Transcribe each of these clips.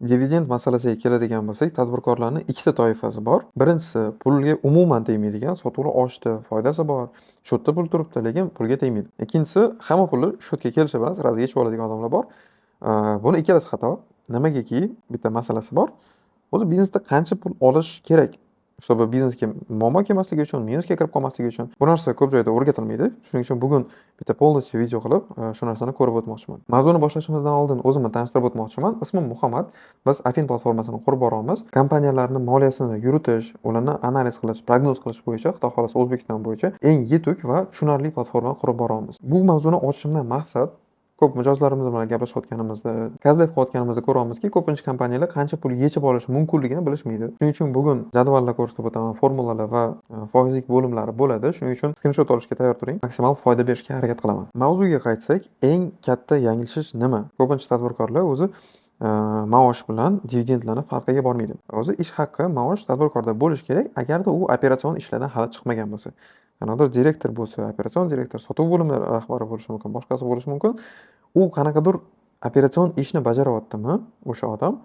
Dividend masalasiga keladigan bo'lsak, tadbirkorlarni ikkita toifasi bor. Birinchisi pulga umuman tegmaydigan, sotuvlar oshdi, foydasi bor, счёт da pul turibdi, lekin pulga tegmaydi. Ikkinchisi hamma pulni счёт ga kelishi bilan сразу yechib oladigan odamlar bor. Buni ikkalasi xato. Nimagaki, bitta masalasi bor. O'zi biznesda qancha pul olish kerak? Чтобы biznesga muammo kelmasligi uchun, minusga kirib qolmasligi uchun bu narsa ko'p joyda o'rgatilmaydi. Shuning uchun bugun bitta полностью video qilib, shu narsani ko'rib o'tmoqchiman. Mavzuni boshlashimizdan oldin o'zimni tanishtirib o'tmoqchiman. Ismim Muhammad. Biz Afin platformasini qurib boryapmiz. Kompaniyalarni moliyasini yuritish, ularni analiz qilish, prognoz qilish bo'yicha, Xudo xohlasa, O'zbekiston bo'yicha eng yetuk va tushunarli platforma qurib boryapmiz. Bu mavzuni ochishimdan maqsad, ko'p mijozlarimiz bilan gaplashayotganimizda, кастдев qilayotganimizda ko'ryapmizki, ko'pincha kompaniyalar qancha pul yechib olishi mumkinligini bilishmaydi. Shuning uchun bugun jadvallar ko'rsatib o'taman, formulalar va foizlik bo'limlari bo'ladi. Shuning uchun skrinshot olishga tayyor turing. Maksimal foyda berishga harakat qilaman. Mavzuga qaytsak, eng katta yanglishish nima? Ko'pincha tadbirkorlar o'zi maosh bilan dividendlarni farqiga bormaydi. O'zi ish haqi, maosh tadbirkorda bo'lishi kerak, agarda u operatsion ishlardan hali chiqmagan bo'lsa. Qanaqadir direktor bo'lsa, operatsion direktor, sotuv bo'limi rahbari bo'lishi mumkin, boshqasi bo'lishi mumkin. U qanaqadir operatsion ishni bajaryaptimi o'sha odam,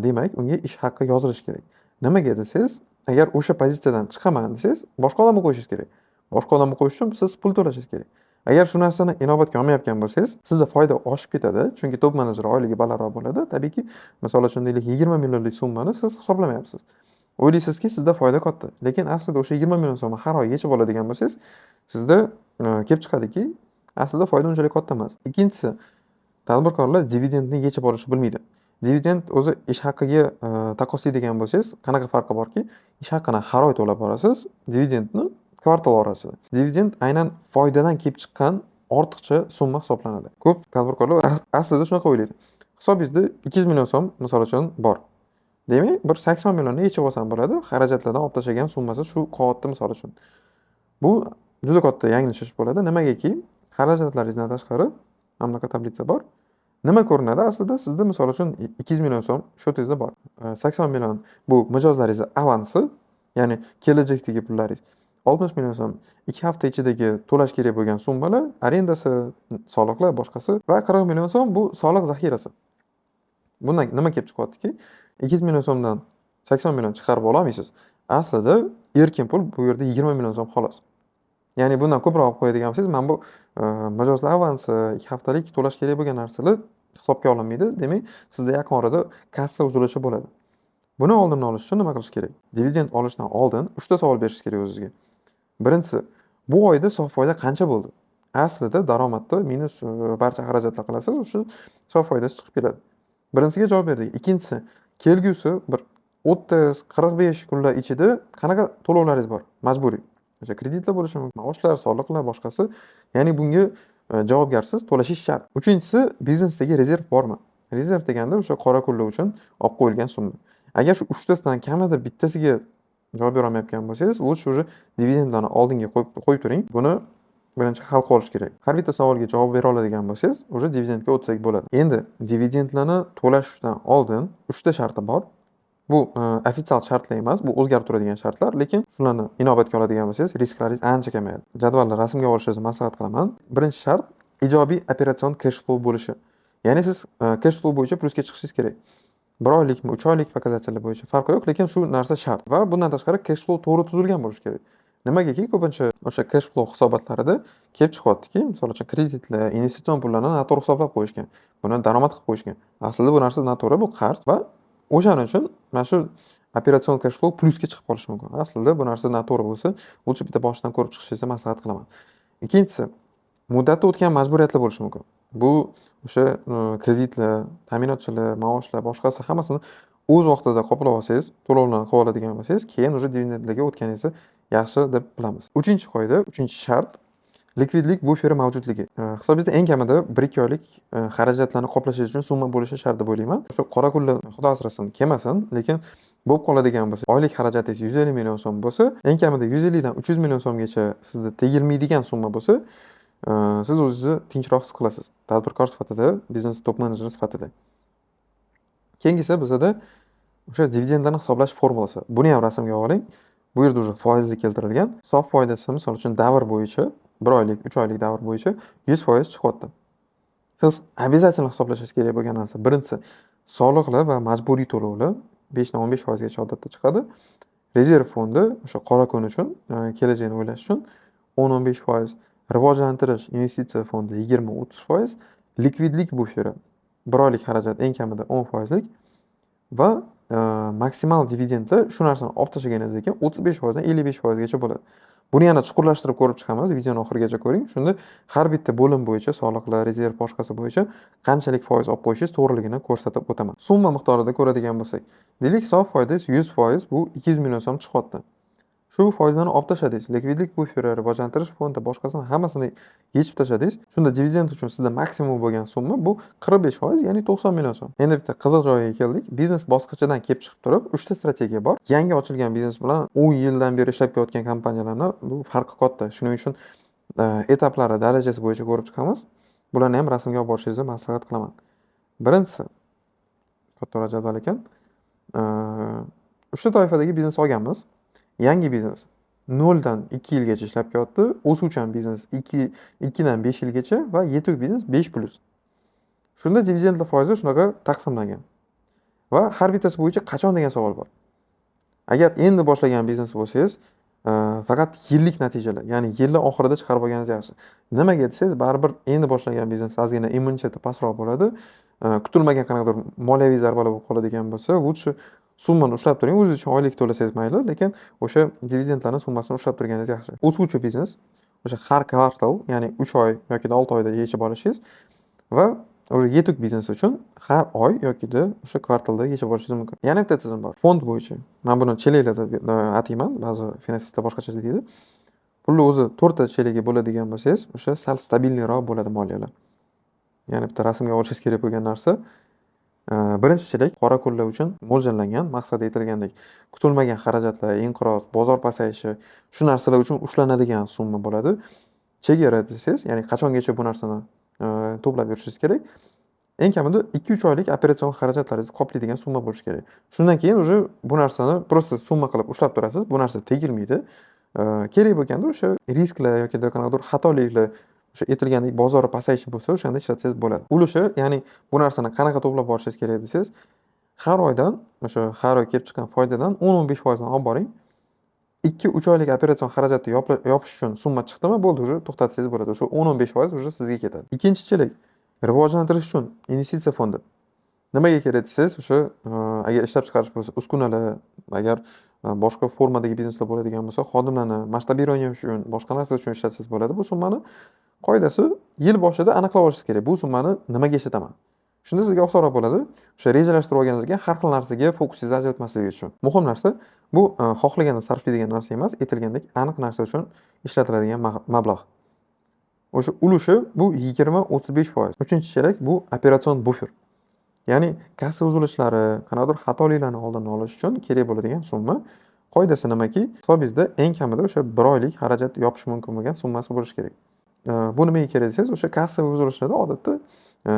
demak, unga ish haqi yozilishi kerak. Nimaga desangiz, agar o'sha pozitsiyadan chiqaman desangiz, boshqa odamni qo'yishingiz kerak. Boshqa odamni qo'yish uchun siz pul to'lashingiz kerak. Agar shu narsani inobatga olmayotgan bo'lsangiz, sizda foyda oshib ketadi, chunki top menejer oyligi balandroq bo'ladi. Tabiiyki, misol uchun deylik, 20 millionlik summani siz hisoblamayapsiz. O'ylaysizki, sizda foyda katta. Lekin aslida o'sha 20 million so'mni har oy yechib oladigan bo'lsangiz, sizda kelib chiqadiki, aslida foyda unchalik katta emas. Ikkinchisi, tadbirkorlar dividendni yechib olishni bilmaydi. Dividend o'zi ish haqiga taqqoslaydigan bo'lsangiz, qanaqa farqi borki, ish haqini har oy to'lab borasiz, dividendni kvartal orasida. Dividend aynan foydadan kelib chiqqan ortiqcha summa hisoblanadi. Ko'p tadbirkorlar aslida shunaqa o'ylaydi. Hisobingizda 200 million so'm, misol uchun, bor. Demak, bir 80 millionni yechib olsam bo'ladi. Xarajatlardan olib tashlagan summasi shu qolyapti, misol uchun. Bu juda katta yanglishish bo'ladi. Nimagaki, xarajatlaringizdan tashqari mana bunaqa tablitsa bor. Nima ko'rinadi? Aslida sizda, misol uchun, 200 million so'm счёт ingizda bor. 80 million bu mijozlaringizni avansi, ya'ni kelajakdagi pullaringiz. 60 million so'm 2 hafta ichidagi to'lash kerak bo'lgan summalar, arendasi, soliqlar, boshqasi va 40 million so'm bu soliq zaxirasi. Bundan nima kelib chiqyaptiki, 200 million so'mdan 80 million chiqarib ololmaysiz. Aslida erkin pul bu yerda 20 million so'm xolos. Ya'ni bundan ko'proq olib qo'yadigan bo'lsangiz, mana bu mijozlar avansi, 2 haftalik to'lash kerak bo'lgan narsalar hisobga olinmaydi. Demak, sizda yaqin orada kassa uzilishi bo'ladi. Buni oldini olish uchun nima qilish kerak? Dividend olishdan oldin 3 ta savol berishingiz kerak o'zizga. Birinchisi, bu oyda sof foyda qancha bo'ldi? Aslida daromadni minus barcha xarajatlar qilasiz, o'sha sof foydasi chiqib keladi. Birinchisiga javob berdik. Ikkinchisi, kelgusi bir 30, 45 kunlar ichida qanaqa to'lovlaringiz bor? Majburiy. O'sha kreditlar bo'lishi mumkin, maoshlar, soliqlar, boshqasi. Ya'ni bunga javobgarsiz, to'lashingiz shart. Uchinchisi, biznesdagi rezerv bormi? Rezerv deganda o'sha qora kunlar uchun olib qo'yilgan summa. Agar shu uchtasidan kamida bittasiga javob bera olmayotgan bo'lsangiz, лучше уже dividendlarni oldinga qo'yib turing. Buni birinchi hal qilib olish kerak. Har bitta savolga javob bera oladigan bo'lsangiz, уже dividendga o'tsak bo'ladi. Endi dividendlarni to'lashdan oldin uchta sharti bor. Bu ofitsial shartlar emas, bu o'zgarib turadigan shartlar, lekin shularni inobatga oladigan bo'lsangiz, risklaringiz ancha kamayadi. Jadvalni rasmga olishingizni maslahat qilaman. Birinchi shart ijobiy operatsion cash flow bo'lishi. Ya'ni siz cash flow bo'yicha plyusga chiqishingiz kerak. 1 oylikmi, 3 oylik показатель lar bo'yicha farqi yo'q, lekin shu narsa shart va bundan tashqari cash flow to'g'ri tuzilgan bo'lishi kerak. Nimagaki, ko'pincha o'sha cash flow hisobotlarida kelib chiqyaptiki, misol uchun, kreditlar, investitsion pullarni noto'g'ri hisoblab qo'yishgan. Buni daromad qilib qo'yishgan. Aslida bu narsa noto'g'ri, bu qarz va o'shaning uchun mana shu operatsion cash flow plyusga chiqib qolishi mumkin. Aslida bu narsa noto'g'ri bo'lsa, лучше bitta boshidan ko'rib chiqishingizni maslahat qilaman. Ikkinchisi, muddati o'tgan majburiyatlar bo'lishi mumkin. Bu o'sha kreditlar, ta'minotchilar, maoshlar, boshqasi, hammasini o'z vaqtida qoplab olsangiz, to'lovlarni qilib oladigan bo'lsangiz, keyin уже dividendlarga o'tganingizni yaxshi deb bilamiz. Uchinchi qoida, uchinchi shart likvidlik buferi mavjudligi. Hisobingizda eng kamida 1-2 oylik xarajatlarni qoplashingiz uchun summa bo'lishi shart deb o'ylayman. O'sha qora kunlar, Xudo asrasin, kelmasin, lekin bo'lib qoladigan bo'lsa, oylik xarajatingiz 150 million so'm bo'lsa, eng kamida 150 dan 300 million so'mgacha sizda tegilmaydigan summa bo'lsa, siz o'zingizni tinchroq his qilasiz. Tadbirkor sifatida, biznes top menejeri sifatida. Keyingisi bizada o'sha dividendlarni hisoblash formulasi. Buni ham rasmga oling. Bu yerda уже foizli keltirilgan. Sof foydasi, misol uchun, davr bo'yicha, 1 oylik, 3 oylik davr bo'yicha 100% chiqyapti. Siz обязательно hisoblashingiz kerak bo'lgan narsa. Birinchisi, Soliqlar va majburiy to'lovlar 5 dan 15 foizgacha odatda chiqadi. Rezerv fondi o'sha qora kun uchun, kelajakni o'ylash uchun 10-15 foiz. Rivojlantirish investitsiya fondi 20-30 foiz. Likvidlik buferi bir oylik xarajat eng kamida 10 foizlik va maksimal dividendlar shu narsani olib tashlaganingizdan keyin 35 foizdan 55 foizgacha bo'ladi. Buni yana chuqurlashtirib ko'rib chiqamiz. Videoni oxirigacha ko'ring. Shunda har bitta bo'lim bo'yicha soliqlar, rezerv, boshqasi bo'yicha qanchalik foiz olib qo'yishingiz to'g'riligini ko'rsatib o'taman. Summa miqdorida ko'radigan bo'lsak, deylik, sof foydangiz 100%, bu 200 million so'm chiqyapti. Shu foizlarni olib tashladingiz. Likvidlik buferi, rivojlantirish fondi, boshqasini hammasini yechib tashladingiz. Shunda dividend uchun sizda maksimum bo'lgan summa bu 45%, ya'ni 90 million so'm. Endi bitta qiziq joyiga keldik. Biznes bosqichidan kelib chiqib turib, 3 ta strategiya bor. Yangi ochilgan biznes bilan 10 yildan beri ishlab kelayotgan kompaniyalarni bu farqi katta. Shuning uchun etaplari, darajasi bo'yicha ko'rib chiqamiz. Bularni ham rasmga olib borishingizni maslahat qilaman. Birinchisi kattaroq jadval ekan. 3 ta toifadagi biznes olganmiz. Yangi biznes 0 dan 2 yilgacha ishlab kelyapti. O'suvchan biznes 2 dan 5 yilgacha va yetuk biznes 5 plus. Shunda dividendlar foizi shunaqa taqsimlangan. Va har bittasi bo'yicha qachon degan savol bor. Agar endi boshlagan biznes bo'lsangiz, faqat yillik natijalar, ya'ni yilni oxirida chiqarib olganingiz yaxshi. Nimaga desangiz, baribir endi boshlagan biznes ozgina immuniteti pastroq bo'ladi. Kutilmagan qanaqadir moliyaviy zarbalar bo'lib qoladigan bo'lsa, лучше summani ushlab turing. O'zingiz uchun oylik to'lasangiz mayli, lekin o'sha dividendlarni summasini ushlab turganingiz yaxshi. O'suvchi biznes o'sha har kvartal, ya'ni 3 oy yoki 6 oyda yechib olishingiz va o'sha yetuk biznes uchun har oy yokida o'sha kvartalda yechib olishingiz mumkin. Yana bitta tizim bor. Fond bo'yicha. Men buni chelaklar deb atayman. Ba'zi finansistlar boshqacha deydi. Pulni o'zi to'rtta chelakka bo'ladigan bo'lsangiz, o'sha sal стабильный roq bo'ladi moliyalar. Yana bitta rasmga olishingiz kerak bo'lgan narsa. Birinchi chelak qora kunlar uchun mo'ljallangan, maqsad aytilgandek, kutilmagan xarajatlar, inqiroz, bozor pasayishi, shu narsalar uchun ushlanadigan summa bo'ladi. Chegara desangiz, ya'ni qachongacha bu narsani to'plab yurishingiz kerak? Eng kamida 2-3 oylik operatsion xarajatlaringizni qoplaydigan summa bo'lishi kerak. Shundan keyin уже bu narsani просто summa qilib ushlab turasiz. Bu narsa tegilmaydi. Kerak bo'lganda o'sha risklar yoki qanaqadir xatoliklar, o'sha aytilgandek bozori pasayishi bo'lsa, o'shanda ishlatsangiz bo'ladi. Ulushi, ya'ni bu narsani qanaqa to'plab borishingiz kerak desangiz, har oydan, o'sha har oy kelib chiqqan foydadan 10-15 foizini olib boring. 2-3 oylik operatsion xarajatni yopish uchun summa chiqdimi, bo'ldi, уже to'xtatsangiz bo'ladi. O'sha 10-15 foiz уже sizga ketadi. Ikkinchi chelak rivojlantirish uchun investitsiya fondi. Nimaga kerak desangiz, o'sha agar ishlab chiqarish bo'lsa, uskunalar, agar boshqa formadagi bizneslar bo'ladigan bo'lsa, xodimlarni масштабирование uchun, boshqa narsalar uchun ishlatsangiz bo'ladi bu summani. Qoidasi, yil boshida aniqlab olishingiz kerak. Bu summani nimaga ishlataman? Shunda sizga osonroq bo'ladi. O'sha rejalashtirib olganingizdan keyin har xil narsaga fokusingizni ajratmaslik uchun. Muhim narsa bu xohlaganda sarflaydigan narsa emas, aytilgandek aniq narsa uchun ishlatiladigan mablag'. O'sha ulushi bu 20-35 foiz. Uchinchi chelak bu operatsion bufer. Ya'ni kassa uzilishlari, qanaqadir xatoliklarni oldini olish uchun kerak bo'ladigan summa. Qoidasi nimaki, hisobingizda eng kamida o'sha bir oylik xarajat yopish mumkin bo'lgan summasi bo'lishi kerak. Bu nimaga kerak desangiz, o'sha kassa uzilishlarda odatda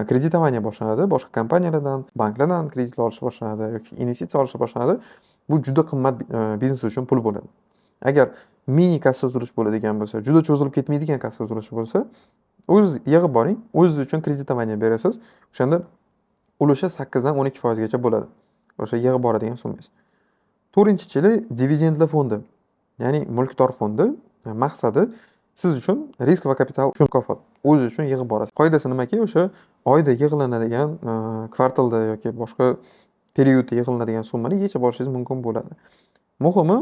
кредитование boshlanadi. Boshqa kompaniyalardan, banklardan kreditlar olish boshlanadi yoki investitsiya olish boshlanadi. Bu juda qimmat biznes uchun pul bo'ladi. Agar mini kassa uzilish bo'ladigan bo'lsa, juda cho'zilib ketmaydigan kassa uzilishi bo'lsa, o'zingiz yig'ib boring, o'zingiz uchun кредитование berasiz. O'shanda ulushi 8 dan 12 foizgacha bo'ladi. O'sha yig'ib boradigan summangiz. To'rtinchi chelak dividendlar fondi. Ya'ni mulkdor fondi, maqsadi siz uchun risk va kapital uchun mukofot. O'zingiz uchun yig'ib borasiz. Qoidasi nimaki, o'sha oyda yig'ilinadigan, kvartalda yoki boshqa период da yig'ilinadigan summani yechib olishingiz mumkin bo'ladi. Muhimi,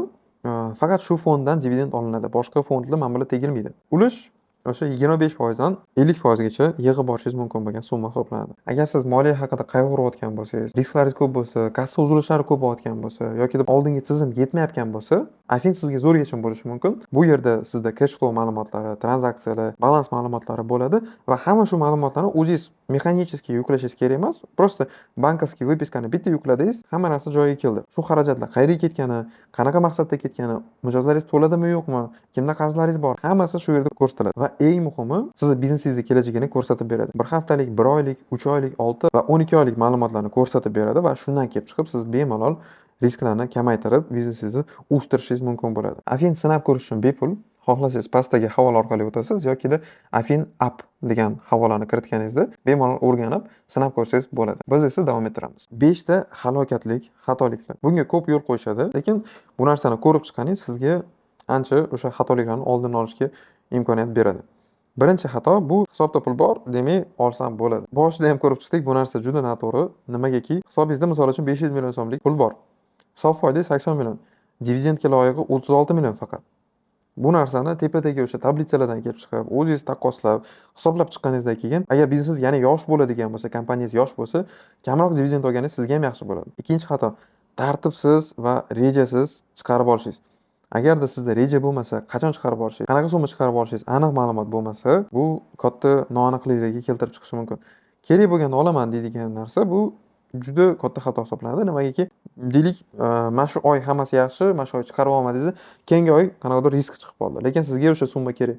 faqat shu fonddan dividend olinadi. Boshqa fondlar mana bular tegilmaydi. Ulush o'sha 25 foizdan 50 foizgacha yig'ib borishingiz mumkin bo'lgan summa hisoblanadi. Agar siz moliya haqida qayg'urayotgan bo'lsangiz, risklaringiz ko'p bo'lsa, kassa uzilishlari ko'p bo'layotgan bo'lsa yoki oldingi tizim yetmayotgan bo'lsa, Afin sizga zo'r yechim bo'lishi mumkin. Bu yerda sizda cash flow ma'lumotlari, tranzaksiyalar, balans ma'lumotlari bo'ladi va hamma shu ma'lumotlarni o'zingiz механически yuklashingiz kerak emas. Просто банковский выписка ni bitta yukladingiz, hamma narsa joyiga keldi. Shu xarajatlar qayerga ketgani, qanaqa maqsadda ketgani, mijozlaringiz to'ladimi yo'qmi, kimda qarzlaringiz bor, hammasi shu yerda ko'rsatiladi. Va eng muhimi, sizni biznesingizni kelajagini ko'rsatib beradi. Bir haftalik, bir oylik, 3 oylik, 6 va 12 oylik ma'lumotlarni ko'rsatib beradi va shundan kelib chiqib siz bemalol risklarni kamaytirib, biznesingizni o'stirishingiz mumkin bo'ladi. Afin sinab ko'rish uchun bepul. Xohlasangiz, pastdagi havola orqali o'tasiz yokida Afin app degan havolani kiritganingizda bemalol o'rganib, sinab ko'rsangiz bo'ladi. Biz esa davom ettiramiz. 5 ta halokatlik xatoliklar. Bunga ko'p yo'l qo'yishadi, lekin bu narsani ko'rib chiqqaningiz sizga ancha o'sha xatoliklarni oldini olishga imkoniyat beradi. Birinchi xato bu: hisobda pul bor, demak, olsam bo'ladi. Boshida ham ko'rib chiqdik, bu narsa juda noto'g'ri. Nimagaki, hisobingizda, misol uchun, 500 million so'mlik pul bor. Sof foydangiz 80 million. Dividendga loyig'i 36 million faqat. Bu narsani tepadagi o'sha tablitsalardan kelib chiqib, o'zingiz taqqoslab, hisoblab chiqqaningizdan keyin, agar biznesingiz yana yosh bo'ladigan bo'lsa, kompaniyangiz yosh bo'lsa, kamroq dividend olganingiz sizga ham yaxshi bo'ladi. Ikkinchi xato: tartibsiz va rejasiz chiqarib olishingiz. Agarda sizda reja bo'lmasa, qachon chiqarib olishingiz, qanaqa summa chiqarib olishingiz aniq ma'lumot bo'lmasa, bu katta noaniqliklarga keltirib chiqishi mumkin. Kerak bo'lganda olaman deydigan narsa, bu juda katta xato hisoblanadi. Nimagaki, deylik, mana shu oy hammasi yaxshi, mana shu oy chiqarib olmadingiz, keyingi oy qanaqadir risk chiqib qoldi. Lekin sizga o'sha summa kerak.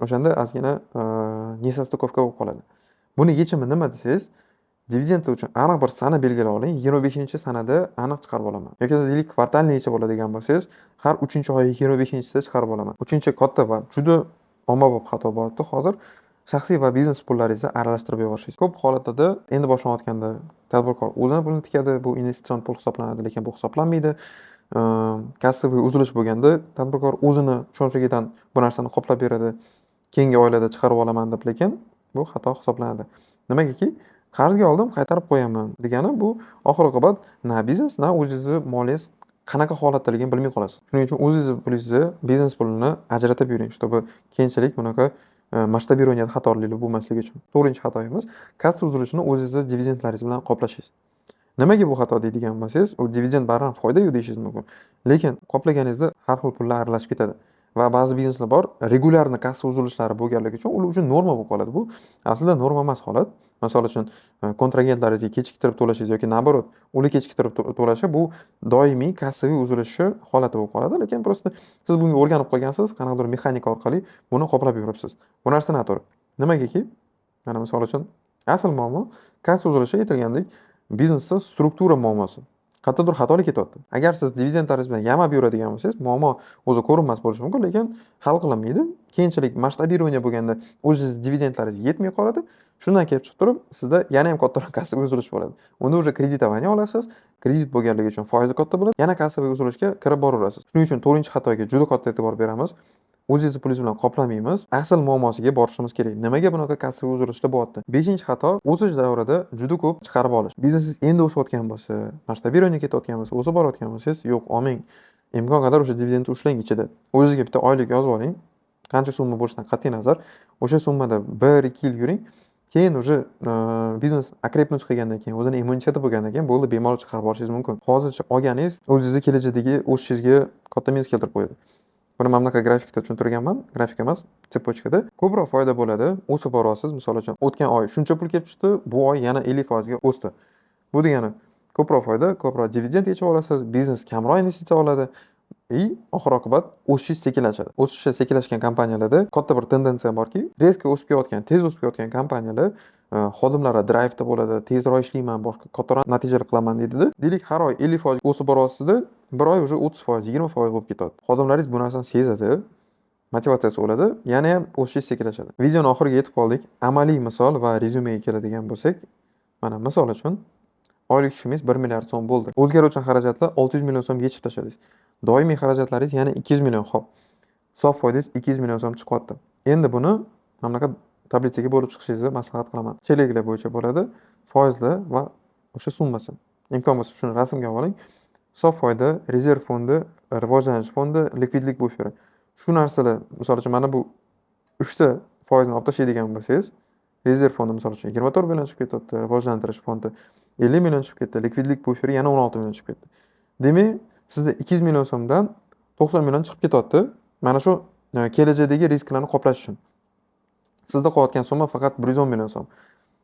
O'shanda ozgina несостыковка bo'lib qoladi. Buni yechimi nima desangiz, dividendlar uchun aniq bir sana belgilab oling. 25-sanada aniq chiqarib olaman. Yoki deylik, квартальный yechib oladigan bo'lsangiz, har 3-oy 25-sida chiqarib olaman. Uchinchi katta va juda ommabop xato bo'lyapti hozir: shaxsiy va biznes pullaringizni aralashtirib yuborishingiz. Ko'p holatlarda endi boshlanayotganda tadbirkor o'zini pulini tikadi, bu investitsion pul hisoblanadi, lekin bu hisoblanmaydi. Кассовый uzilish bo'lganda tadbirkor o'zini cho'ntagidan bu narsani qoplab beradi. Keyingi oylarda chiqarib olaman deb, lekin bu xato hisoblanadi. Nimagaki, qarzga oldim, qaytarib qo'yaman degani bu oxir oqibat na biznes, na o'zingizni moliyangiz qanaqa holatdaligini bilmay qolasiz. Shuning uchun o'zingizni pulingizni, biznes pulini ajratib yuring, чтобы keyinchalik bunaqa масштабирование xatoliklar bo'lmasligi uchun. To'rtinchi xatoyimiz: kassa uzilishini o'zingizni dividendlaringiz bilan qoplashingiz. Nimaga bu xato deydigan bo'lsangiz, u dividend baribir foyda-yu deyishingiz mumkin. Lekin qoplaganingizda har xil pullar aralashib ketadi. Va ba'zi bizneslar bor, регулярный kassa uzilishlari bo'lganligi uchun ular uchun norma bo'lib qoladi. Bu aslida norma emas holat. Misol uchun, kontragentlaringizga kechiktirib to'lashingiz yoki, наоборот, ular kechiktirib to'lashi bu doimiy kassaviy uzilishi holati bo'lib qoladi. Lekin просто siz bunga o'rganib qolgansiz, qanaqadir mexanika orqali buni qoplab yuribsiz. Bu narsa noto'g'ri. Nimagaki, mana misol uchun, asl muammo kassa uzilishi, aytilgandek, biznesda struktura muammosi. Qayerdadir xatolik ketyapti. Agar siz dividendlaringiz bilan yamab yuradigan bo'lsangiz, muammo o'zi ko'rinmas bo'lishi mumkin, lekin hal qilinmaydi. Keyinchalik масштабирование bo'lganda o'zingiz dividendlaringiz yetmay qoladi. Shundan kelib chiqib turib, sizda yana ham kattaroq kassaviy uzilish bo'ladi. Unda уже кредитование olasiz. Kredit bo'lganligi uchun foizi katta bo'ladi. Yana kassaviy uzilishga kirib boraverasiz. Shuning uchun to'rtinchi xatoga juda katta e'tibor beramiz. O'zingizni pulingiz bilan qoplamaymiz. Asl muammosiga borishimiz kerak. Nimaga bunaqa kassaviy uzilishlar bo'lyapti? Beshinchi xato: o'sish davrida juda ko'p chiqarib olish. Biznesingiz endi o'sayotgan bo'lsa, масштабирование ketayotgan bo'lsa, o'sib borayotgan bo'lsangiz, yo'q, olmang. Imkon qadar o'sha dividendni ushlang ichida. O'zingizga bitta oylik yozib oling. Qancha summa bo'lishidan qat'iy nazar, o'sha summada 1-2 yil yuring. Keyin уже biznes окрепнуть qilgandan keyin, o'zini immuniteti bo'lgandan keyin bo'ldi, bemalol chiqarib olishingiz mumkin. Hozircha olganingiz o'zingizni kelajakdagi o'sishingizga katta minus keltirib qo'yadi. Buni mana bunaqa grafikda tushuntirganman. Grafik emas, цепочка da. Ko'proq foyda bo'ladi, o'sib boryapsiz. Misol uchun, o'tgan oy shuncha pul kelib tushdi, bu oy yana 50% ga o'sdi. Bu degani ko'proq foyda, ko'proq dividend yechib olasiz, biznes kamroq investitsiya oladi и oxir oqibat o'sishingiz sekinlashadi. O'sishi sekinlashgan kompaniyalarda katta bir tendensiya borki, резко o'sib kelayotgan, tez o'sib kelayotgan kompaniyalar xodimlari drayvda bo'ladi, tezroq ishlayman, boshqa kattaroq natijalar qilaman deydida. Deylik, har oy 50% o'sib boryapsizda, bir oy уже 30%, 20% bo'lib ketadi. Xodimlaringiz bu narsani sezadi, motivatsiyasi bo'ladi, yana ham o'sishingiz sekinlashadi. Videoni oxiriga yetib qoldik. Amaliy misol va rezyumega keladigan bo'lsak, mana misol uchun, oylik tushumingiz 1 milliard so'm bo'ldi. O'zgaruvchan xarajatlar 600 million so'm yechib tashladingiz. Doimiy xarajatlaringiz yana 200 million, xo'p. Sof foydangiz 200 million so'm chiqyapti. Endi buni mana bunaqa tablitsaga bo'lib chiqishingizni maslahat qilaman. Chelaklar bo'yicha bo'ladi, foizlar va o'sha summasi. Imkon bo'lsa, shuni rasmga oling. Sof foyda, rezerv fondi, rivojlanish fondi, likvidlik buferi. Shu narsalar, misol uchun, mana bu uchta foizni olib tashlaydigan bo'lsangiz, rezerv fondi, misol uchun, 24 million chiqib ketyapti, rivojlantirish fondi 50 million chiqib ketdi, likvidlik buferi yana 16 million chiqib ketdi. Demak, sizda 200 million so'mdan 90 million chiqib ketyapti. Mana shu kelajakdagi risklarni qoplash uchun. Sizda qolayotgan summa faqat 110 million so'm.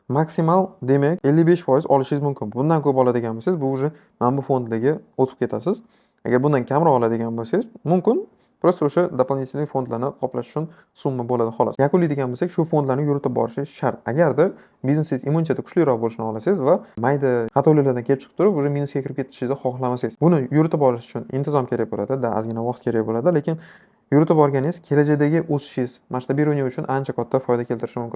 Maksimal, demak, 55% olishingiz mumkin. Bundan ko'p oladigan bo'lsangiz, bu уже mana bu fondlarga o'tib ketasiz. Agar bundan kamroq oladigan bo'lsangiz, mumkin, просто o'sha дополнительный fondlarni qoplash uchun summa bo'ladi, xolos. Yakunlaydigan bo'lsak, shu fondlarni yuritib borishingiz shart. Agarda biznesingiz immuniteti kuchliroq bo'lishini xohlasangiz va mayda xatoliklardan kelib chiqib turib, уже minusga kirib ketishingizni xohlamasangiz, buni yuritib borish uchun intizom kerak bo'ladi, да, ozgina vaqt kerak bo'ladi, lekin Yuritib borganingiz kelajakdagi o'sishingiz, масштабирование uchun ancha katta foyda keltirishi mumkin.